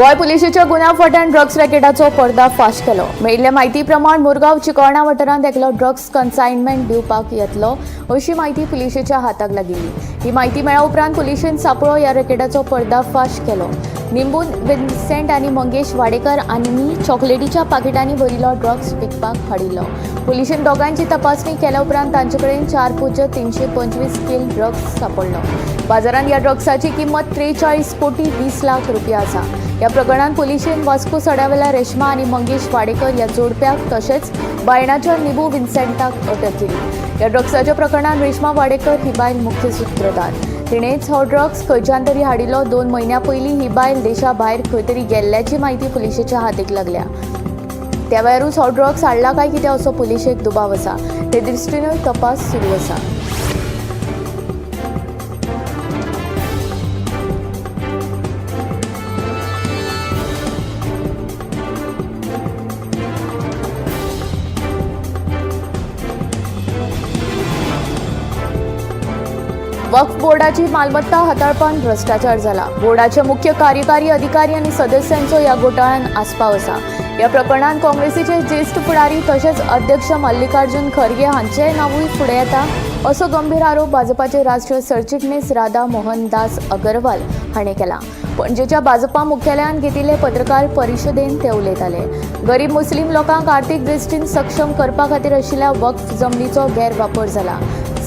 गोंय पुलिशेच्या गुन्यांव फांट्यान ड्रग्स रॅकेटाचो पर्दाफाश केलो. मेळिल्ले म्हायती प्रमाण मुरगांव चिकोळणा वाठारांत एकलो ड्रग्स कन्सायनमेंट दिवपाक येतलो अशी म्हायती पुलिशेच्या हाताक लागिल्ली. ही म्हायती मेळ्ळ्या उपरांत पुलिशेन सांपळो ह्या रॅकेटाचो पर्दाफाश केलो. निंबून विन्सेंट आनी मंगेश वाडेकर आनी चॉकलेटीच्या पाकिटांनी भरिल्लो ड्रग्स विकपाक हाडिल्लो. पुलिशेन दोगांयची तपासणी केल्या उपरांत तांचे कडेन 4.325 कील ड्रग्स सापडलो. बाजारांत ह्या ड्रग्साची किंमत 43 कोटी 20 लाख रुपया आसा. ह्या प्रकरणात पुलिशेन वास्को सड्यावेल्या रेश्मा आनी मंगेश वाडेकर ह्या जोडप्याक तशेंच बायणाच्या निबू विन्सेंटाक अटक केली. ह्या ड्रग्साच्या प्रकरणात रेश्मा वाडेकर ही बायल मुख्य सूत्रधार. तिणेच हो ड्रग्स खंयच्यान तरी हाडिल्लो. 2 म्हयन्यां पयलीं ही बायल देशा भायर खंय तरी गेल्ल्याची म्हायती पुलिशेच्या हातीक लागल्या. त्या वेळारूच हो ड्रग्स हाडला काय कितें असो पुलिशेक दुबाव आसा. ते दृश्टीनूय तपास सुरू आसा. वक्फ बोर्डाची मालमत्ता हाताळपान भ्रष्टाचार जाला. बोर्डाचे मुख्य कार्यकारी अधिकारी आनी सदस्यांचो ह्या घोटाळ्यान आस्पाव आसा. ह्या प्रकरणांत काँग्रेसीचे ज्येश्ठ फुडारी तशेंच अध्यक्ष मल्लिकार्जुन खरगे हांचेय नांवूय फुडें येता असो गंभीर आरोप भाजपाचे राष्ट्रीय सरचिटणीस राधा मोहनदास अगरवाल हाणें केला. पणजेच्या भाजपा मुख्यालयांत घेतिल्ले पत्रकार परिशदेंत ते उलयताले. गरीब मुस्लीम लोकांक आर्थीक दृश्टीन सक्षम करपा खातीर आशिल्ल्या वक्फ जमनीचो गैरवापर जाला.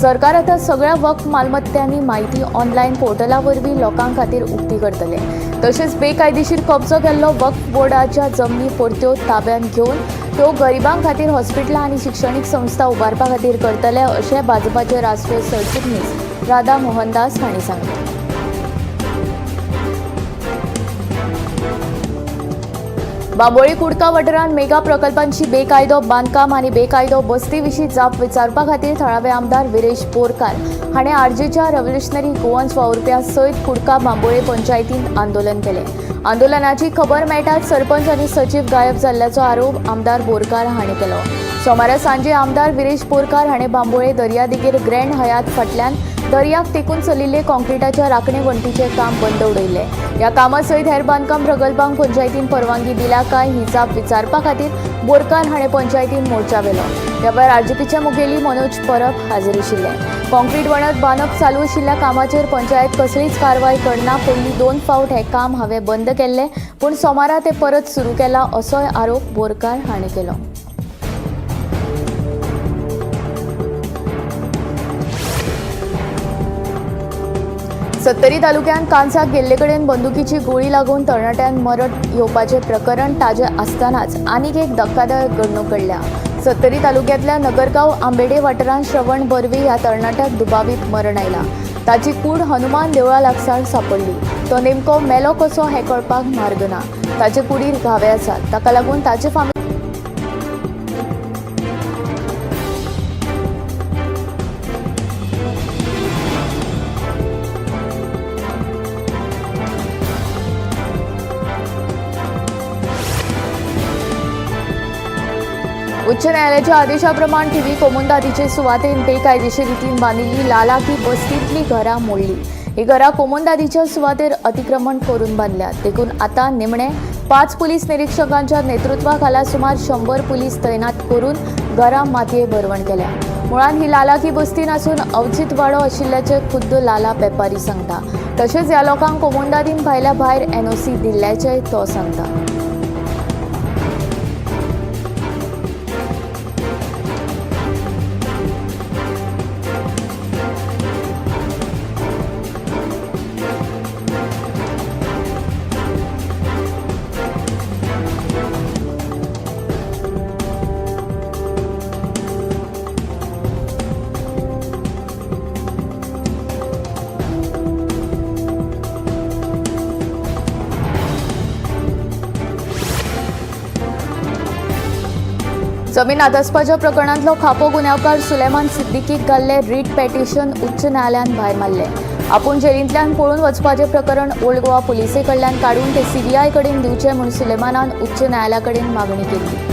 सरकार आतां सगळ्या वक्फ मालमत्त्यांनी म्हायती ऑनलायन पोर्टला वरवीं लोकां खातीर उक्ती करतले. तशेंच बेकायदेशीर कब्जो केल्लो वक्फ बोर्डाच्या जमनी परत्यो ताब्यांत घेवन त्यो गरिबां खातीर हॉस्पिटलां आनी शिक्षणीक संस्था उबारपा खातीर करतले अशें भाजपाचे राष्ट्रीय सरचिटणीस राधा मोहनदास हांणी सांगलें. बांबोळी कुडका वाठारांत मेगा प्रकल्पांची बेकायदो बांदकाम आनी बेकायदो बस्ती विशीं जाप विचारपा खातीर थळावे आमदार विरेश बोरकार हाणें आरजीच्या रेव्होल्युशनरी गोवन्स वावुरप्या सयत कुडका बांबोळे पंचायतींत आंदोलन केलें. आंदोलनाची खबर मेळटाच सरपंच आनी सचीव गायब जाल्ल्याचो आरोप आमदार बोरकार हाणें केलो. सोमारा सांजे आमदार विरेश बोरकार हाणें बांबोळे दर्यादेगेर ग्रँड हयात फाटल्यान दर्याक तेकून चलिल्ले कॉन्क्रिटाच्या राखणे वण्टीचें काम बंद उडयल्लें. ह्या कामा सयत हेर बांदकाम प्रकल्पांक पंचायतीन परवानगी दिल्या काय ही जाप विचारपा खातीर बोरकार हाणें पंचायतीन मोर्चा व्हेलो. ह्या वेळार आरजीपीचे मुखेली मनोज परब हाजीर आशिल्ले. कॉन्क्रीट वणत बांदप चालू आशिल्ल्या कामाचेर पंचायत कसलीच कारवाय करना. पयलीं 2 फावट हें काम हांवें बंद केल्लें, पूण सोमारा तें परत सुरू केलां असोय आरोप बोरकार हाणें केलो. सत्तरी तालुक्यांत कांसाक गेल्ले कडेन बंदुकीची गोळी लागून तरणाट्यान मरण येवपाचें प्रकरण ताजें आसतनाच आनीक एक धक्कादायक घडणूक घडल्या. सत्तरी तालुक्यांतल्या नगरगांव आंबेडे वाठारांत श्रवण बर्वे ह्या तरणाट्याक दुबावीत मरण आयलां. ताची कूड हनुमान देवळा लागसार सांपडली. तो नेमको मेलो कसो हें कळपाक मार्ग ना. ताचे कुडीर घावे आसात. ताका लागून ताचे उच्च न्यायालयाच्या आदेशाप्रमाण थिवी कोमुंदादीचे सुवातेन बेकायदेशीर रितीन बांदिल्ली लालाकी बस्तींतली घरां मोडली. ही घरां कोमुंदादीच्या सुवातेर अतिक्रमण करून बांदल्यात. देखून आतां निमणे 5 पुलीस निरीक्षकांच्या नेतृत्वाखाला सुमार 100 पुलीस तैनात करून घरां मातये भरवण केल्या. मुळांत ही लालाकी बस्ती नासून अवचित वाडो आशिल्ल्याचें खुद्द लाला वेपारी सांगता. तशेंच ह्या लोकांक कोमुंदादीन भायल्या भायर एनओसी दिल्ल्याचेंय तो सांगता. जमीन आदासपाच्या प्रकरणांतलो खापो गुन्यांवकार सुलेमान सिद्दीकीक घाल्ले रीट पेटिशन उच्च न्यायालयान भायर मारले. आपूण जेलींतल्यान पळून वचपाचें प्रकरण ओल्ड गोवा पुलिसे कडल्यान काडून ते सीबीआय कडेन दिवचें म्हूण सुलेमानान उच्च न्यायालया कडेन मागणी केल्ली.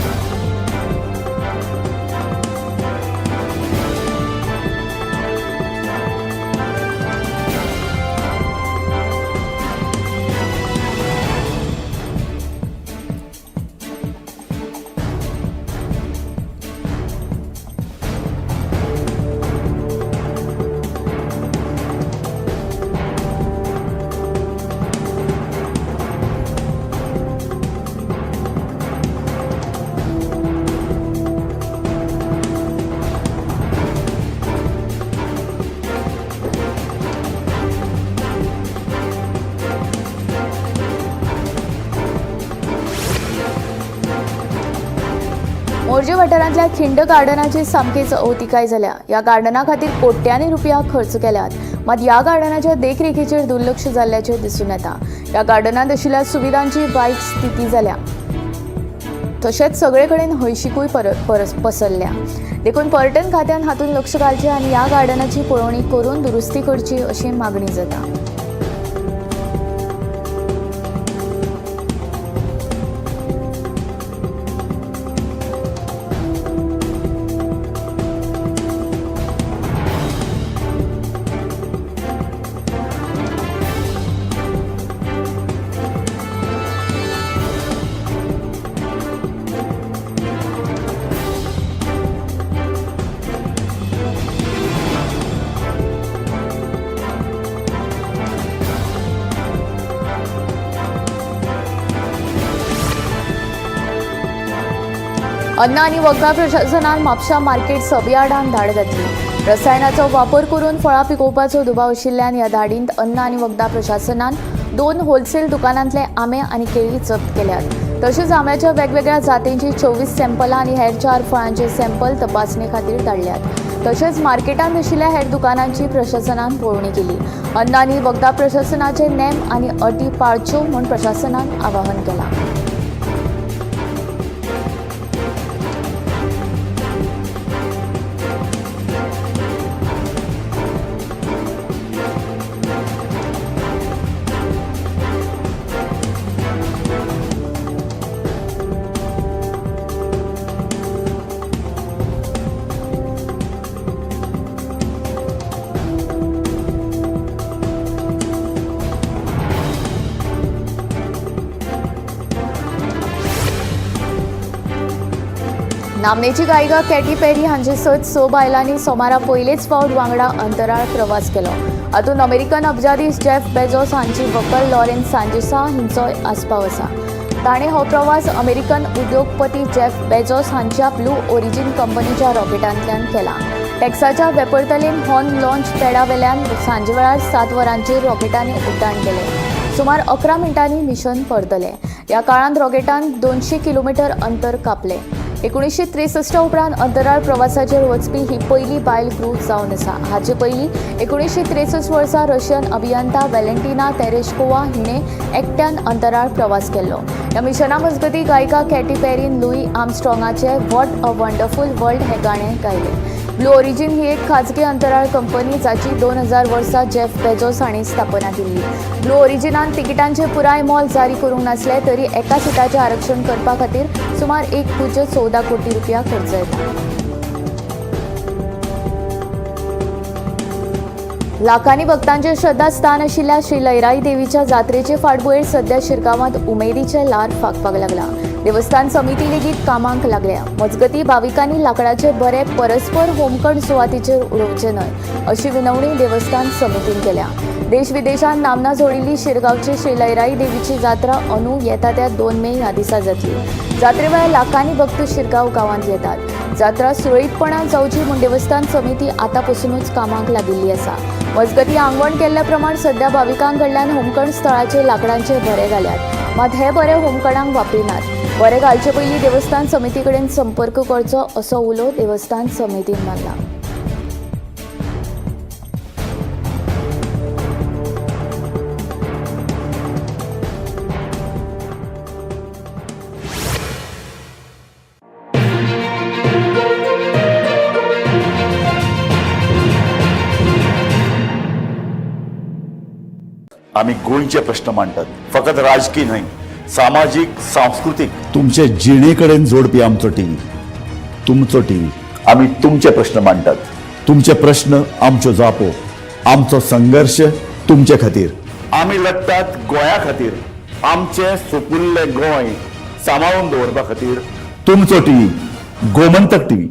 मोरजे वाठारांतल्या खिंड गार्डनाची सामकीच अवतिकाय जाल्या. ह्या गार्डना खातीर कोट्यांनी रुपया खर्च केल्यात, मात ह्या गार्डनाच्या देखरेखीचेर दुर्लक्ष जाल्ल्याचें दिसून येता. ह्या गार्डनांत आशिल्ल्या सुविधांची वायट स्थिती जाल्या, तशेंच सगळे कडेन हळशिकूय पसरल्या. देखून पर्यटन खात्यान हातूंत लक्ष घालचें आनी ह्या गार्डनाची पळोवणी करून दुरुस्ती करची अशी मागणी जाता. अन्न आनी वखदां प्रशासनान म्हापशा मार्केट सबयार्डान धाड घातली. रसायनाचो वापर करून फळां पिकोवपाचो दुबाव आशिल्ल्यान ह्या धाडींत अन्न आनी वखदां प्रशासनान 2 होलसेल दुकानांतले आंबे आनी केळी जप्त केल्यात. तशेंच आंब्याच्या वेगवेगळ्या जातींची 24 सॅम्पलां आनी हेर 4 फळांचे सॅम्पल तपासणे खातीर धाडल्यात. तशेंच मार्केटांत आशिल्ल्या हेर दुकानांची प्रशासनान पळोवणी केली. अन्न आनी वखदां प्रशासनाचे नेम आनी अटी पाळच्यो म्हूण प्रशासनान आवाहन केलां. नामनेची गायिका कॅटी पेरी हांचे सयत 6 बायलांनी सोमारा पयलेच फावट वांगडा अंतराळ प्रवास केलो. हातूंत अमेरिकन अब्जाधीश जेफ बेजोस हांची व्हंकल लॉरेन सांजेसा हिंचोय आस्पाव आसा. ताणें हो प्रवास अमेरिकन उद्योगपती जेफ बेजोस हांच्या ब्लू ओरिजिन कंपनीच्या रॉकेटांतल्यान केला. टेक्साच्या वेपरतलेन हॉर्न लॉन्च पॅडा वेल्यान सांजेवेळार 7 वरांचेर रॉकेटांनी उड्डाण केलें. सुमार 11 मिनटांनी मिशन परतलें. ह्या काळांत रॉकेटान 200 किलोमिटर अंतर कापलें. 1963 उपरांत अंतराळ प्रवासाचेर वचपी ही पयली बायल क्रू जावन आसा. हाचे पयलीं 1963 वर्सा रशियन अभियंता वेलेंटिना तेरेश्कोवा हिणें एकट्यान अंतराळ प्रवास केल्लो. ह्या मिशना मजगतीं गायिका कॅटी पेरीन लुई आर्मस्ट्रॉंगाचें what a wonderful world हें गाणें गायलें. ब्लू ओरिजिन ही एक खाजगी अंतराळ कंपनी जाची 2000 वर्सा जेफ बेजोस हांणी स्थापना केल्ली. ब्लू ओरिजिनान तिकिटांचे पुराय मोल जारी करूंक नासले तरी एका सिटाचें आरक्षण करपा खातीर सुमार 1.14 कोटी रुपया खर्च येता. लाखांनी भक्तांचे श्रद्धास्थान आशिल्ल्या श्री लयराई देवीच्या जात्रेचे फाटभुंयेर सध्या शिरगांवांत उमेदीचे ल्हार फांकपाक लागला. देवस्थान समिती लेगीत कामाक लागल्या. मजगतीं भाविकांनी लांकडाचे बरे परस्पर होमखण सुवातीचेर उडोवचे न्हय अशी विनवणी देवस्थान समितीन केल्या. देश विदेशांत नामना जोडिल्ली शिरगांवची श्री लयराई देवीची जात्रा अंदू येता त्या 2 मे ह्या दिसा जातली. जात्रे वेळार लाखांनी भक्त शिरगांव गांवांत येतात. जात्रा सुरळीतपणान जावची म्हूण देवस्थान समिती आतां पसुनूच कामाक लागिल्ली आसा. मजगतीं आंगवण केल्ल्या प्रमाण सध्या भाविकां कडल्यान होमखण स्थळाचे लांकडांचे भरे घाल्यात, मात हे बरे होमखणांक वापरिनात. बरे घालचे पयलीं देवस्थान समिती कडेन संपर्क करचो असो उलो देवस्थान समितीन मारला. आमी गोंयचे प्रश्न मांडटात, फकत राजकी न्हय, सामाजीक, सांस्कृतीक, तुमचे जिणे कडेन जोडपी आमचो टीव्ही, तुमचो टीव्ही. आमी तुमचे प्रश्न मांडटात. तुमचे प्रश्न आमच्यो जापो, आमचो संघर्श तुमचे खातीर. आमी लडटात गोंया खातीर, आमचें सुपुल्लें गोंय सांबाळून दवरपा खातीर. तुमचो टीव्ही, गोमंतक टीव्ही.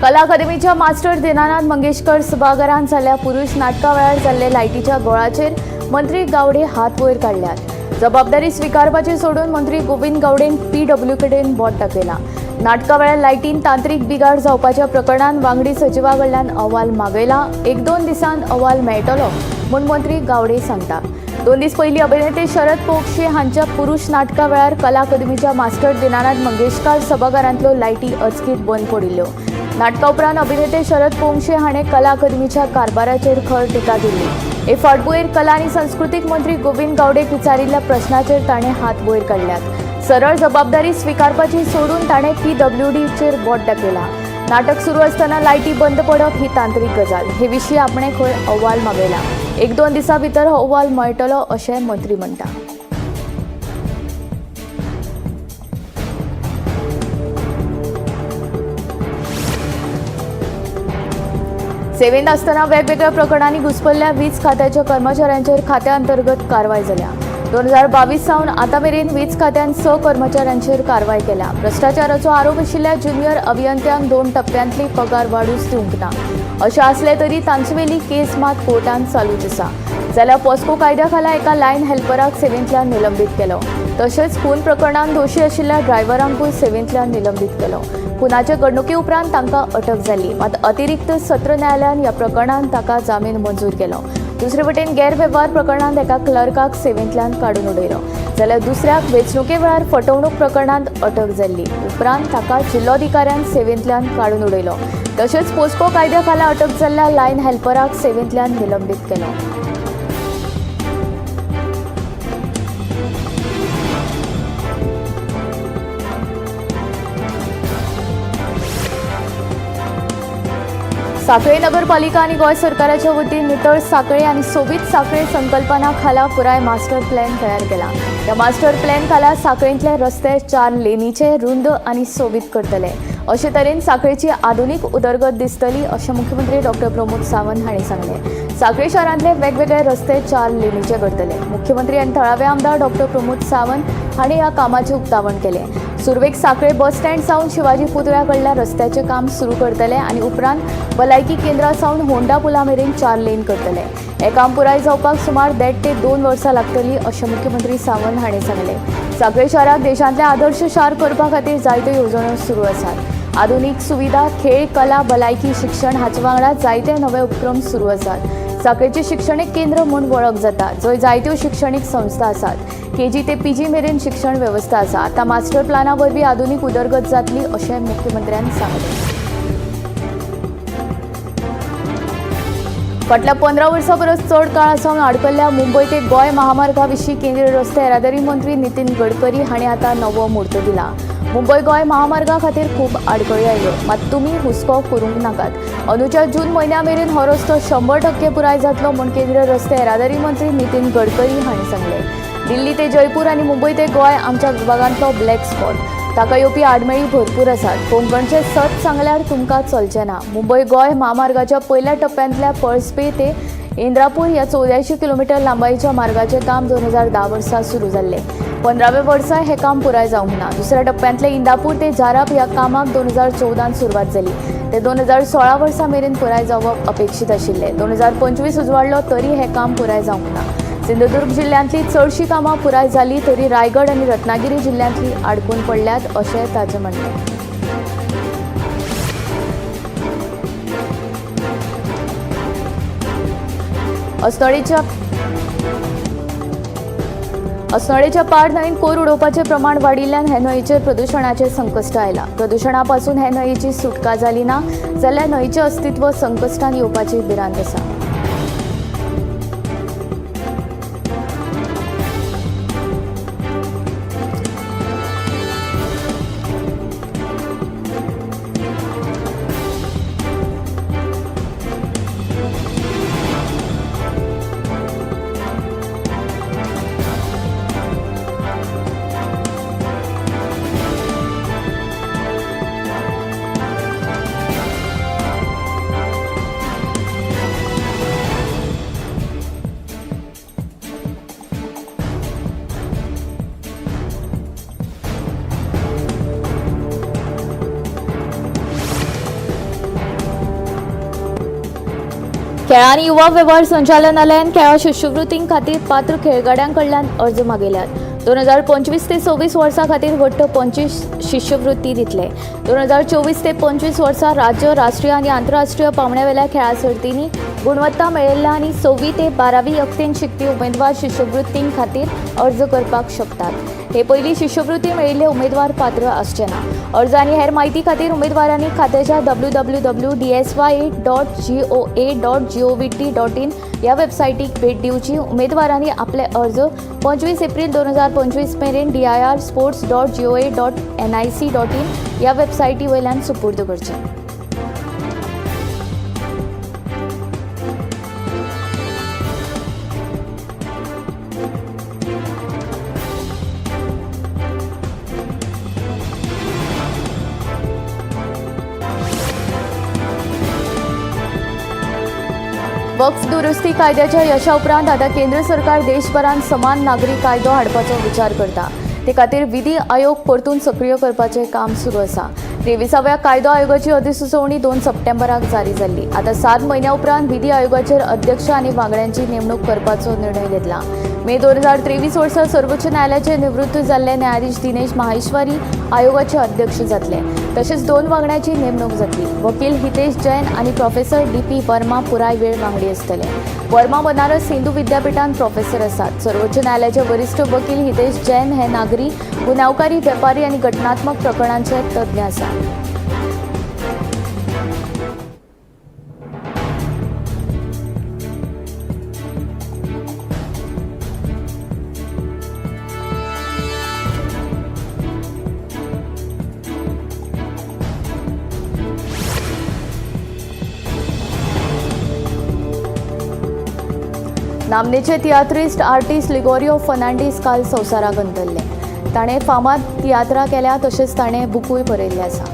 कला अकादमीच्या मास्टर दीनानाथ मंगेशकर सभाघरांत जाल्ल्या पुरुष नाटका वेळार जाल्ले लायटीच्या गोळाचेर मंत्री गावडे हात वयर काडल्यात. जबाबदारी स्विकारपाची सोडून मंत्री गोविंद गावडेन पीडब्ल्यू कडेन बोट दाखयला. नाटका वेळार लायटीन तांत्रीक बिघाड जावपाच्या प्रकरणान वांगडी सचिवा कडल्यान अहवाल मागयला. एक दोन दिसांत अहवाल मेळटलो म्हूण मंत्री गावडे सांगता. 2 दीस पयलीं अभिनेते शरद पोपशे हांच्या पुरुष नाटका वेळार कला अकादमीच्या मास्टर दीनानाथ मंगेशकार सभाघरांतल्यो लायटी अचकीत बंद पडिल्ल्यो. नाटका उपरांत अभिनेते शरद पोंगशे हाणें कला अकादमीच्या कारभाराचेर खर टिका केल्ली. हे फाटभुंयेर कला आनी संस्कृतीक मंत्री गोविंद गावडेक विचारिल्ल्या प्रश्नाचेर ताणें हात वयर काडल्यात. सरळ जबाबदारी स्विकारपाची सोडून ताणें पीडब्ल्यूडीचेर बोट दाखयला. नाटक सुरू आसतना लायटी बंद पडप ही तांत्रीक गजाल. हे विशीं आपणें खंय अहवाल मागयला. 1-2 दिसां भितर हो अहवाल मेळटलो अशें मंत्री म्हणटा. सेवेंत आसतना वेगवेगळ्या प्रकरणांनी घुसपल्ल्या वीज खात्याच्या कर्मचाऱ्यांचेर खात्या अंतर्गत कारवाय जाल्या. 2022 सावन आतां मेरेन वीज खात्यान 6 कर्मचाऱ्यांचेर कारवाय केल्या. भ्रश्टाचाराचो आरोप आशिल्ल्या ज्युनियर अभियंत्यांक 2 टप्प्यांतली पगार वाडूच दिवंक ना. अशें आसलें तरी तांचेवेली केस मात कोर्टांत चालूच आसा. जाल्यार पॉस्को कायद्या खाला एका लायन हेल्पराक सेवेंतल्यान निलंबीत केलो. तशेंच खून प्रकरणांत दोशी आशिल्ल्या ड्रायव्हरांकूय सेवेंतल्यान निलंबीत केलो. खुनाचे घडणुके उपरांत तांकां अटक जाली. मात अतिरिक्त सत्र न्यायालयान ह्या प्रकरणांत ताका जामीन मंजूर केलो. दुसरे वटेन गैरवेव्हार प्रकरणांत एका क्लर्काक सेवेंतल्यान काडून उडयलो, जाल्यार दुसऱ्याक वेंचणुके वेळार फटवणूक प्रकरणांत अटक जाल्ली. उपरांत ताका जिल्लोधिकाऱ्यान सेवेंतल्यान काडून उडयलो. तशेंच पोस्को कायद्या खाला अटक जाल्ल्या लायन हेल्पराक सेवेंतल्यान निलंबीत केलो. साखळे नगरपालिका आनी गोंय सरकाराच्या वतीन नितळ साखळे आनी सोबीत साखळे संकल्पना खाला पुराय मास्टर प्लॅन तयार केला. ह्या मास्टर प्लॅन खाला साखळेंतले रस्ते 4 लेनीचे रुंद आनी सोबीत करतले. अशे तरेन साखळेची आधुनीक उदरगत दिसतली अशें मुख्यमंत्री डॉक्टर प्रमोद सावंत हांणी सांगलें. साखळे शारांतले वेगवेगळे रस्ते 4 लेनीचे करतले. मुख्यमंत्री आनी थळावे आमदार डॉक्टर प्रमोद सावंत हांणी ह्या कामाचें उक्तावण केलें. सुरवेक साखळे बस स्टँड सावन शिवाजी पुतळ्या कडल्या रस्त्याचें काम सुरू करतले आनी उपरांत भलायकी केंद्रा सावन होंडा पुला मेरेन 4 लेन करतले. हें काम पुराय जावपाक सुमार 1.5 ते 2 वर्सां लागतलीं अशें मुख्यमंत्री सावंत हांणी सांगलें. साखळे शाराक देशांतलें आदर्श शार करपा खातीर जायत्यो येवजण्यो सुरू आसात. आधुनीक सुविधा, खेळ, कला, भलायकी, शिक्षण हाचे वांगडा जायते नवे उपक्रम सुरू आसात. साखळेचें शिक्षणीक केंद्र म्हूण वळख जाता, जंय जायत्यो शिक्षणीक संस्था आसात. केजी ते पीजी मेरेन शिक्षण वेवस्था आसा. आतां मास्टर प्लाना वरवीं आधुनीक उदरगत जातली अशें मुख्यमंत्र्यान सांगलें. फाटल्या 15 वर्सां परस चड काळा सावन आडकल्ल्या मुंबय ते गोंय महामार्गा विशीं केंद्रीय रस्ते येरादारी मंत्री नितीन गडकरी हांणी आतां नवो म्हूर्त दिला. मुंबय गोंय महामार्गा खातीर खूब आडखळी आयल्यो, मात तुमी हुस्को करूंक नाकात. अंदूच्या जून म्हयन्या मेरेन हो रस्तो 100% पुराय जातलो म्हूण केंद्रीय रस्ते येरादारी मंत्री नितीन गडकरी हांणी सांगलें. दिल्ली ते जयपूर आनी मुंबय ते गोंय आमच्या विभागांतलो ब्लॅक स्पॉट. ताका येवपी आडमेळी भरपूर आसात. कोंकणचें सत सांगल्यार तुमकां चलचें ना. मुंबय गोंय म्हामार्गाच्या पयल्या टप्प्यांतल्या पळसपे ते इंद्रापूर ह्या 84 किलोमिटर लांबायेच्या मार्गाचें काम 2010 वर्सा सुरू जाल्लें. 15व्या वर्सा हें काम पुराय जावंक ना. दुसऱ्या टप्प्यांतले इंदापूर ते झाराप ह्या कामाक 2014 सुरवात जाली. ते 2016 वर्सा मेरेन पुराय जावप अपेक्षीत आशिल्लें. 2025 उजवाडलो तरी हें काम पुराय जावंक ना. सिंधुदुर्ग जिल्ल्यांतली चडशीं कामां पुराय जालीं तरी रायगड आनी रत्नागिरी जिल्ल्यांतली आडकून पडल्यात अशें ताचें म्हणणें. अस्नोडेच्या पार न्हंयेन कोयर उडोवपाचें प्रमाण वाडिल्ल्यान हे न्हंयेचेर प्रदुशणाचें संकश्ट आयलां. प्रदुशणा पासून हे न्हंयेची सुटका जाली ना जाल्यार न्हंयेचें अस्तित्व संकश्टान येवपाची भिरांत आसा. खेळां आनी युवा वेव्हार संचालनालयान खेळां शिश्यवृत्तीं खातीर पात्र खेळगड्यां कडल्यान अर्ज मागयल्यात. 2025 ते 26 वर्सां खातीर वट्ट 25 शिश्यवृत्ती दितले. 2024 ते 25 वर्सा राज्य, राष्ट्रीय आनी आंतरराष्ट्रीय पावंड्यावेल्या खेळां सर्तींनी गुणवत्ता मेळयल्ल्या आनी 6वी ते 12वी यत्तेन शिकपी उमेदवार शिश्यवृत्तीं खातीर अर्ज करपाक शकतात. हे पयलीं शिश्यवृत्ती मेळिल्ले उमेदवार पात्र आसचे ना. अर्ज आनी हेर म्हायती खातीर उमेदवारांनी खात्याच्या www.dsy.goa.govt.in ह्या वेबसायटीक भेट दिवची. उमेदवारांनी आपले अर्ज 25 एप्रील 2025 मेरेन dirsports.goa.nic.in ह्या वेबसायटी वयल्यान सुपूर्द करचे. वक्फ दुरुस्ती कायद्याच्या यशा उपरांत आतां केंद्र सरकार देशभरांत समान नागरी कायदो हाडपाचो विचार करता. ते खातीर विधी आयोग परतून सक्रीय करपाचें काम सुरू आसा. 23व्या कायदो आयोगाची अधिसुचोवणी 2 सप्टेंबराक जारी जाल्ली. आतां 7 म्हयन्या उपरांत विधी आयोगाचेर अध्यक्ष आनी वांगड्यांची नेमणूक करपाचो निर्णय घेतला. मे 2023 वर्सा सर्वोच्च न्यायालयाचे निवृत्त जाल्ले न्यायाधीश दिनेश माहेश्वरी आयोगाचे अध्यक्ष जातले. तशेंच 2 वांगड्यांची नेमणूक जातली. वकील हितेश जैन आनी प्रोफेसर DP Verma पुराय वेळ वांगडी आसतले. वर्मा बनारस हिंदू विद्यापीठांत प्रोफेसर आसात. सर्वोच्च न्यायालयाचे वरिश्ठ वकील हितेश जैन हे नागरी, गुन्यांवकारी, वेपारी आनी घटनात्मक प्रकरणांचे तज्ञ आसात. नामनेचे तियात्रिस्ट आर्टिस्ट लिगोरियो फर्नांडीस काल संवसाराक अंतरले. ताणें फामाद तियात्रां केल्या तशेंच ताणें बुकूय बरयल्ले आसा.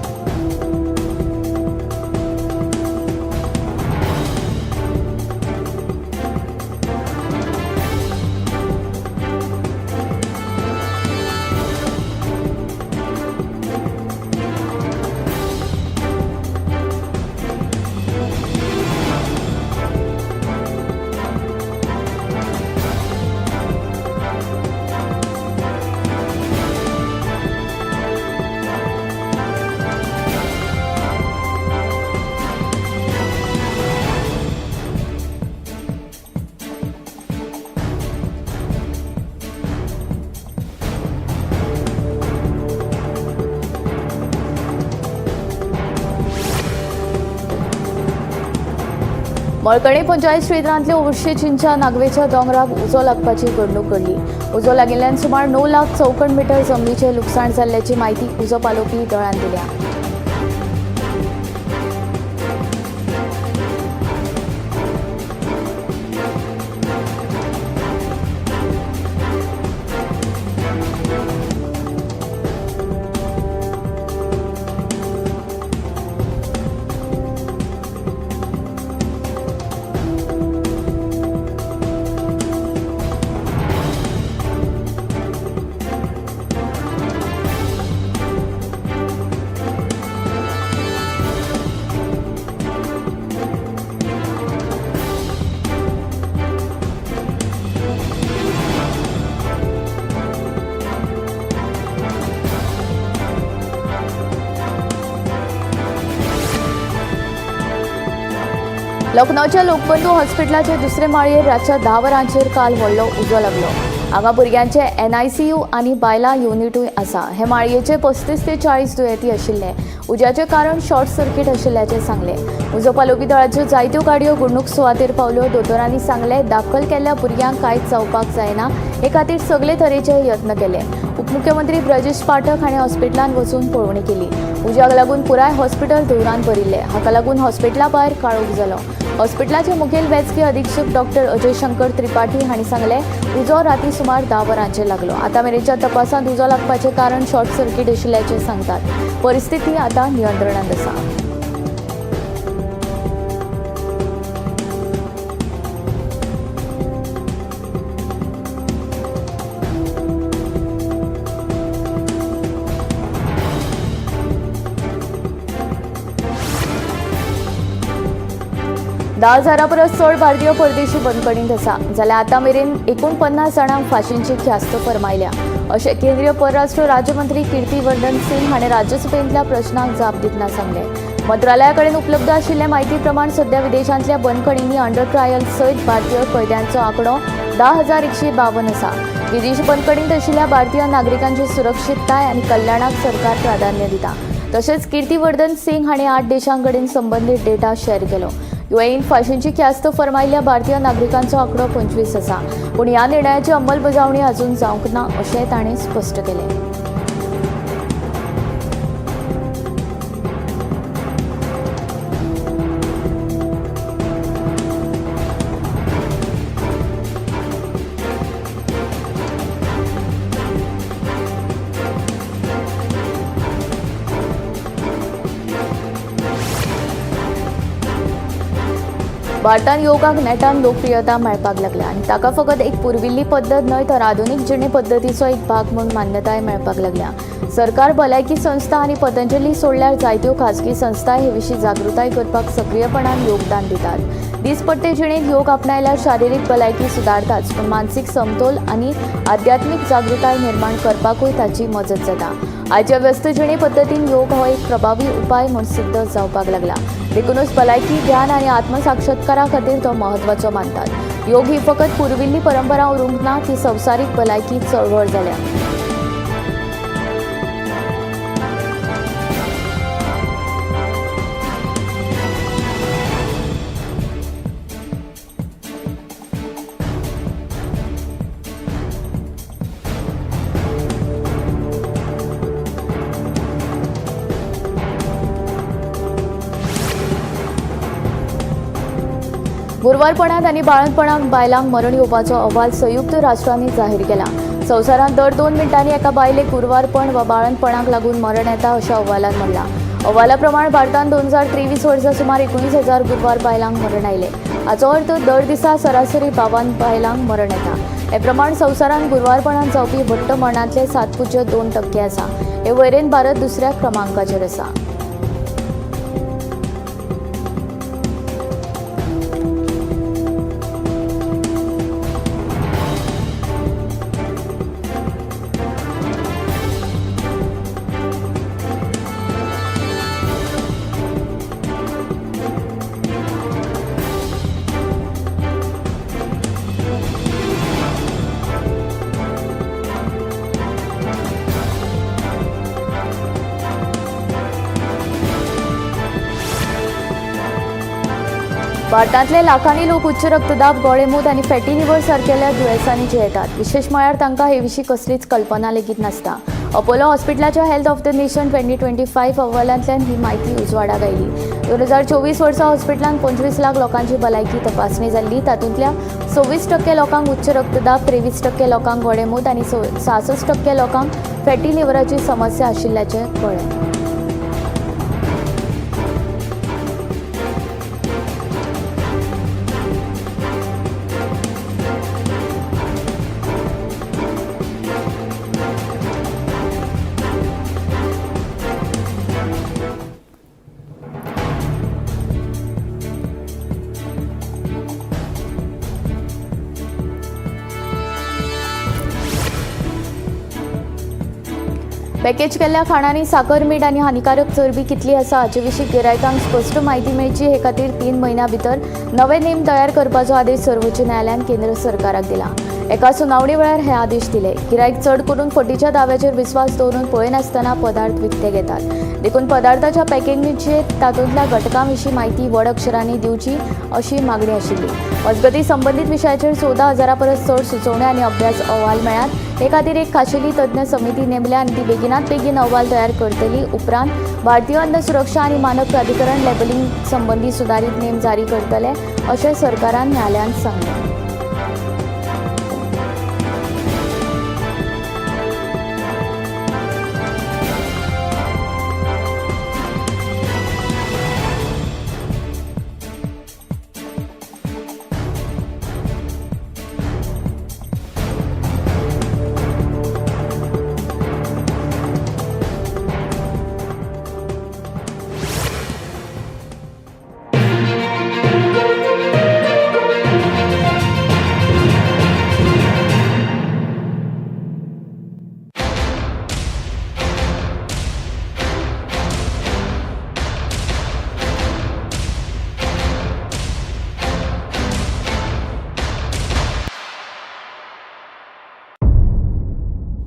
मळकणी पंचायत क्षेत्रांतल्या उर्शे चिंचा नागवेच्या दोंगराक उजो लागपाची घडणूक घडली. उजो लागिल्ल्यान सुमार 9 लाख चौखण मिटर जमनीचें लुकसाण जाल्ल्याची म्हायती उजो पालोवपी दळान दिल्या. लखनौच्या लोकबंधू हॉस्पिटलाचे दुसरे माळयेर रातच्या 10 वरांचेर काल व्हडलो उजो लागलो. हांगा भुरग्यांचे NICU आनी बायलां युनिटूय आसा. हे माळयेचे 35 ते 40 दुयेंती आशिल्ले. उज्याचें कारण शॉर्ट सर्किट आशिल्ल्याचें सांगलें. उजो पालोवपी दळाच्यो जायत्यो गाडयो घडणूक सुवातेर पावल्यो. दोतोरांनी सांगलें, दाखल केल्ल्या भुरग्यांक कांयच जावपाक जायना हे खातीर सगळे तरेचे यत्न केले. उपमुख्यमंत्री ब्रजेश पाठक हांणी हॉस्पिटलांत वचून पळोवणी केली. उज्याक लागून पुराय हॉस्पिटल धुंवरान भरिल्लें. हाका लागून हॉस्पिटला भायर काळोख जालो. हॉस्पिटलाचे मुखेल वैजकी अधीक्षक डॉक्टर अजय शंकर त्रिपाठी हांणी सांगलें, उजो राती सुमार 10 वरांचेर लागलो. आतां मेरेनच्या तपासांत उजो लागपाचें कारण शॉर्ट सर्किट आशिल्ल्याचें सांगतात. परिस्थिती आतां नियंत्रणांत आसा. धा हजारा परस चड भारतीय परदेशी बंदखणींत आसा. जाल्यार आतां मेरेन 49 जाणांक फाशींची ख्यास्त फर्मायल्या. अशें केंद्रीय परराष्ट्र राज्यमंत्री कीर्तिवर्धन सिंग हाणें राज्यसभेंतल्या प्रश्नाक जाप दितना सांगलें. मंत्रालया कडेन उपलब्ध आशिल्ले म्हायती प्रमाण सध्या विदेशांतल्या बंदखणींनी अंडर ट्रायल सयत भारतीय कैद्यांचो आंकडो 10,152 आसा. विदेशी बंदखणींत आशिल्ल्या भारतीय नागरिकांची सुरक्षितताय आनी कल्याणाक सरकार प्राधान्य दिता. तशेंच कीर्तिवर्धन सिंग हाणें 8 देशां कडेन संबंदीत डेटा शेअर केलो. युएईन फाशींची ख्यास्त फर्मायिल्ल्या भारतीय नागरिकांचो आंकडो 25 आसा, पूण ह्या निर्णयाची अंमलबजावणी अजून जावंक ना अशें ताणें स्पश्ट केलें. भारतांत योगाक नेटान लोकप्रियता मेळपाक लागल्या आनी ताका फकत एक पुर्विल्ली पद्दत न्हय तर आधुनीक जिणे पद्दतीचो एक भाग म्हूण मान्यताय मेळपाक लागल्या. सरकार, भलायकी संस्था आनी पतंजली सोडल्यार जायत्यो खाजगी संस्था हे विशीं जागृताय करपाक सक्रियपणान योगदान दितात. दीसपट्टे जिणेंत योग आपणायल्यार शारिरीक भलायकी सुदारताच, पूण मानसीक समतोल आनी आध्यात्मीक जागृताय निर्माण करपाकूय ताची मजत जाता. आयच्या व्यस्त जिणे पद्दतीन योग हो एक प्रभावी उपाय म्हूण सिद्ध जावपाक लागला. देखूनच भलायकी, ध्यान आनी आत्मसाक्षात्कारा खातीर तो म्हत्वाचो मानतात. योग ही फकत पुर्विल्ली परंपरा उरूंक ना, ती संवसारीक भलायकी चळवळ जाल्या. गुरवारपणांत आनी बाळंतपणाक बायलांक मरण येवपाचो अहवाल संयुक्त राष्ट्रांनी जाहीर केला. संवसारांत दर 2 मिनटांनी एका बायलेक गुरवारपण वा बाळंतपणाक लागून मरण येता अशें अहवालांत म्हणलां. अहवाला प्रमाण भारतांत 2023 वर्सा सुमार 19,000 गुरवार बायलांक मरण आयलें. हाचो अर्थ दर दिसा सरासरी 52 बायलांक मरण येता. हे प्रमाण संवसारांत गुरवारपणांत जावपी वट्ट मरणांतले 7.2% आसा. हे वळेरेंत भारत दुसऱ्या क्रमांकाचेर आसा. भारतांतले लाखांनी लोक उच्च रक्तदाब, गोडेंमूत आनी फॅटी लिव्हर सारकेल्या दुयेंसांनी जियेतात. विशेश म्हळ्यार तांकां हे विशीं कसलीच कल्पना लेगीत नासता. अपोलो हॉस्पिटलाच्या हेल्थ ऑफ the nation 2025 अहवालांतल्यान ही म्हायती उजवाडाक आयली. 2024 वर्सा हॉस्पिटलांत 25 लाख लोकांची भलायकी तपासणी जाल्ली. तातूंतल्या 26% लोकांक उच्च रक्तदाब, 23% लोकांक गोडेंमूत आनी 66% लोकांक फॅटी लिव्हराची समस्या आशिल्ल्याचें कळ्ळें. पॅकेज केल्ल्या खाणांनी साकर, मीठ आनी हानिकारक चरबी कितली आसा हाचे विशीं गिरायकांक स्पश्ट म्हायती मेळची हे खातीर 3 म्हयन्यां भितर नवे नेम तयार करपाचो आदेश सर्वोच्च न्यायालयान केंद्र सरकाराक दिला. एका सुनावणी वेळार हे आदेश दिले. गिरायक चड करून फटीच्या दाव्याचेर विस्वास दवरून पळयनासतना पदार्थ विकते घेतात. देखून पदार्थाच्या पॅकेजीचेर तातूंतल्या घटकां विशीं म्हायती व्हड अक्षरांनी दिवची अशी मागणी आशिल्ली. मजगतीं संबंदीत विशयाचेर 14,000 परस चड सुचोवण्यो आनी अभ्यास अहवाल मेळ्ळ्यात. हे खातीर एक खाशेली तज्ञ समिती नेमल्या आनी ती बेगिनात बेगीन अहवाल तयार करतली. उपरांत भारतीय अन्न सुरक्षा आनी मानक प्राधिकरण लेबलिंग संबंदी सुदारीत नेम जारी करतले अशें सरकारान न्यायालयांत सांगलें.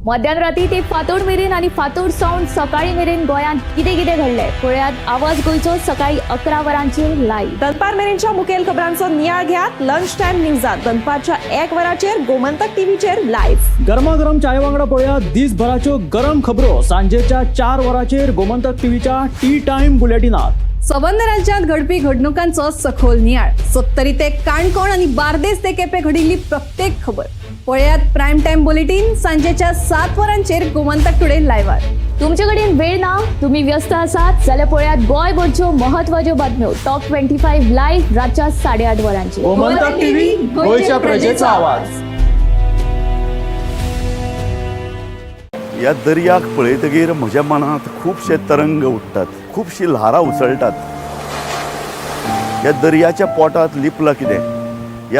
मध्यान राती ते फांतोड मेरेन आनी फांतोड सावन सकाळी मेरेन गोंयांत कितें कितें घडलें पळयात आवाज गोंयचो सकाळी 11 वरांचेर लायव्ह. दनपार मेरेनच्या मुखेल खबरांचो नियाळ घेयात लंच टायम न्यूजात दनपारच्या 1 वराचेर गोमंतक टीव्हीचेर लायव्ह. गरमागरम चाय वांगडा पळया दिसभराच्यो गरम खबरो सांजेच्या 4 वरांचेर गोमंतक टीव्हीच्या टी टायम बुलेटिनात. सबंद राज्यांत घडपी घडणुकांचो सखोल नियाळ, सत्तरी ते काणकोण आनी बार्देस ते केपें घडिल्ली प्रत्येक खबर पळयात प्रायम टायम बुलेटीन सांजेच्या 7 वरांचेर गोमंतक टुडे लायव्हार. तुमचे कडेन वेळ ना, तुम्ही व्यस्त आसात जाल्यार पळयात गोंयभरच्यो महत्वाच्यो बातम्यो टॉप 25 लायव्ह रातच्या 8:30 वरांचेर. गोमंतक टीव्ही, गोंयच्या प्रजेचा आवाज. ह्या दर्याक पळयतगीर म्हज्या मनांत खुबशे तरंग उठ्ठात, खुबशीं ल्हारां उसळटात. ह्या दर्याच्या पोटांत लिपलां कितें?